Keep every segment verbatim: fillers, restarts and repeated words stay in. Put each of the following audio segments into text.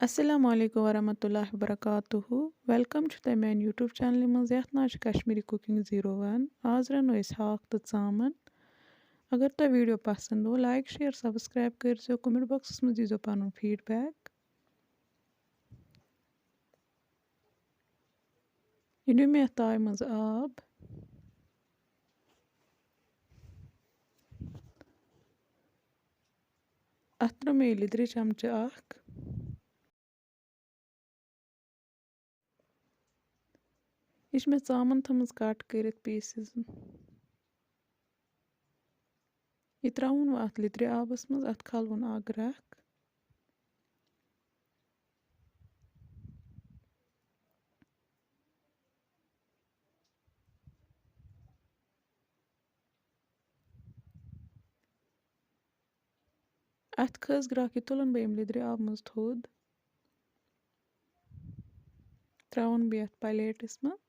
السلام علیکم ورحمۃ اللہ وبرکاتہ۔ ویلکم چھُ تۄہہِ میانہِ YouTube چینلہِ منٛز، یَتھ ناو چھُ کشمیٖری کُکِنٛگ زیٖرو ون۔ آز رَنو أسۍ ہاکھ تہٕ ژامَن۔ اگر تۄہہِ video پسنٛد گوٚو، like، share، subscribe کٔرۍزیو، comment boxس منٛز دیٖزیو پنُن feedback۔ یہِ نیوٗ مےٚ یَتھ تایہِ منٛز آب۔ اَتھ ترٛٲو مےٚ یہِ لیٚدرِ چمچہٕ اکھ۔ یہِ چھِ مےٚ ژامَن تھٲومٕژ cut کٔرِتھ pieces۔ یہِ ترٛاوُن وۄنۍ اَتھ لیٚدرِ آبَس منٛز، اَتھ کھالہٕ وُن اَکھ گرٛکھ۔ اَتھ کھٔژ گرٛکھ، یہِ تُلَن بہٕ اَمہِ لیٚدرِ آبہٕ منٛز تھوٚد۔ ترٛاوُن بیٚیہِ اَتھ plateس منٛز۔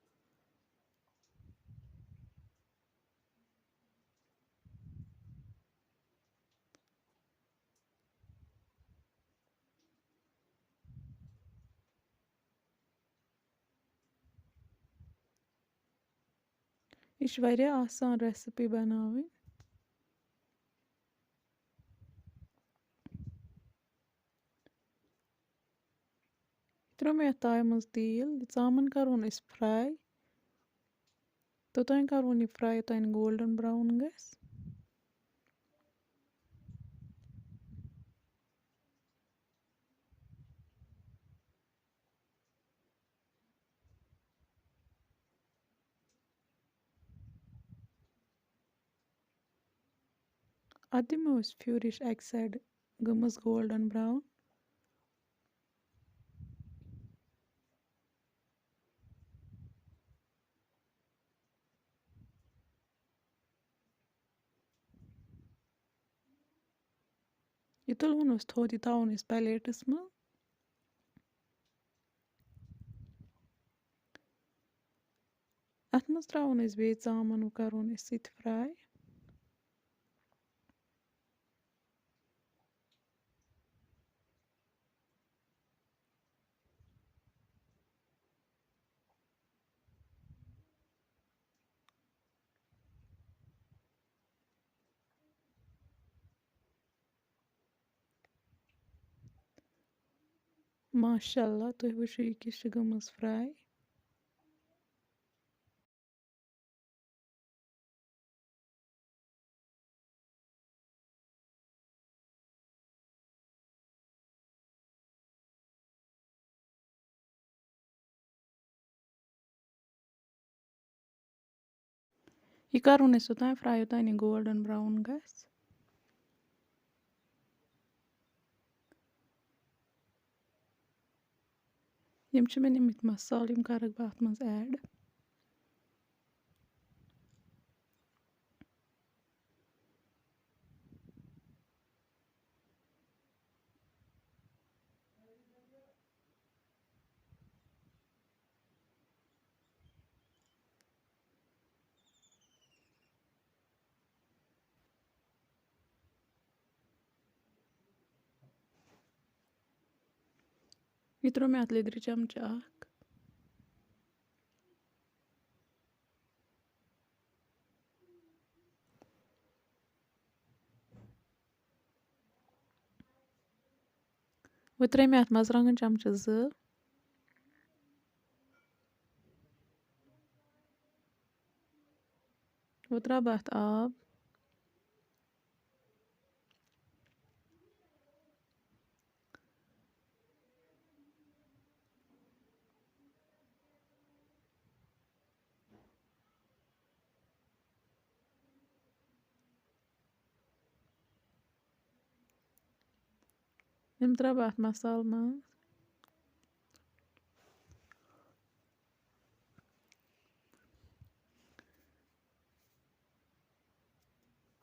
یہِ چھِ واریاہ آسان recipe بَناوٕنۍ۔ ترٛٲو مےٚ یَتھ تایہِ منٛز تیٖل، یہِ ژامَن کَرون أسۍ fry۔ توٚتام کَرون یہِ fry، یوٚتام golden brown گژھِ۔ اَتھ دِمو أسۍ پھیُر، یہِ چھِ اَکہِ side گٔمٕژ golden brown۔ یہِ تُلہون أسۍ تھوٚد، یہِ تھاوون أسۍ plateس منٛز۔ اَتھ منٛز ترٛاوون أسۍ بیٚیہِ ژامَن، وۄنۍ کَرون أسۍ سُہ تہِ fry۔ ماشاء اللہ، تُہۍ وٕچھِو، یہِ کِژھ چھِ گٔمٕژ fry۔ یہِ کَرُن اَسہِ یوٚتام fry، یوٚتام یہِ golden brown گژھِ۔ یِم چھِ مےٚ نِمٕتۍ مصالہٕ، یِم کَرَکھ بہٕ اَتھ منٛز add۔ یہِ ترٛوو مےٚ اَتھ لیٚدرِ چمچہٕ اَکھ۔ وۄنۍ ترٛٲے مےٚ اَتھ مرژٕوانٛگن چمچہٕ زٕ۔ وۄنۍ ترٛاوٕ بہٕ اَتھ آب۔ یِم ترٛاوٕ بہٕ اَتھ مصالہٕ منٛز۔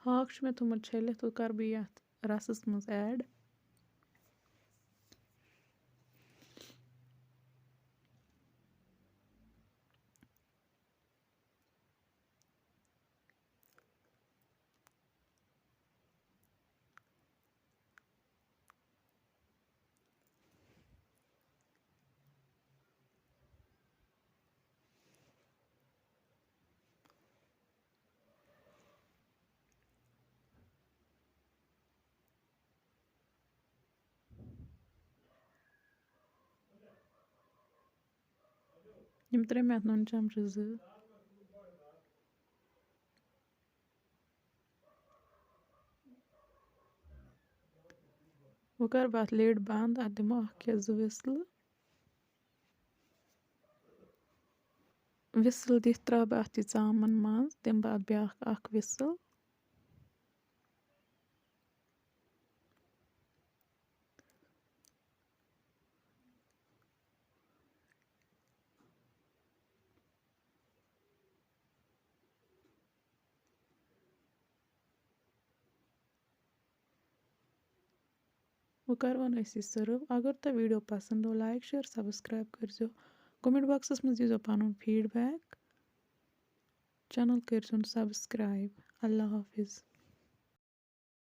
ہاکھ چھُ مےٚ تھوٚمُت چھٔلِتھ، وۄنۍ کَرٕ بہٕ یَتھ رَسَس منٛز add۔ یِم ترٛٲے مےٚ اَتھ نُن چَمچہٕ زٕ۔ وۄنۍ کَرٕ بہٕ اَتھ lid بنٛد، اَتھ دِمو اَکھ یا زٕ whistle۔ Whistle دِتھ ترٛاوٕ بہٕ اَتھ یہِ ژامَن منٛز، دِمہٕ بہٕ اَتھ بیٛاکھ اَکھ whistle۔ وۄنۍ کَرون أسۍ یہِ serve۔ اگر تۄہہِ video پسنٛد آو، like، share، subscribe کٔرۍزیو۔ Comment boxس منٛز دیٖزیو پَنُن feedback۔ Channel کٔرۍزیون subscribe۔ اللہ حافظ۔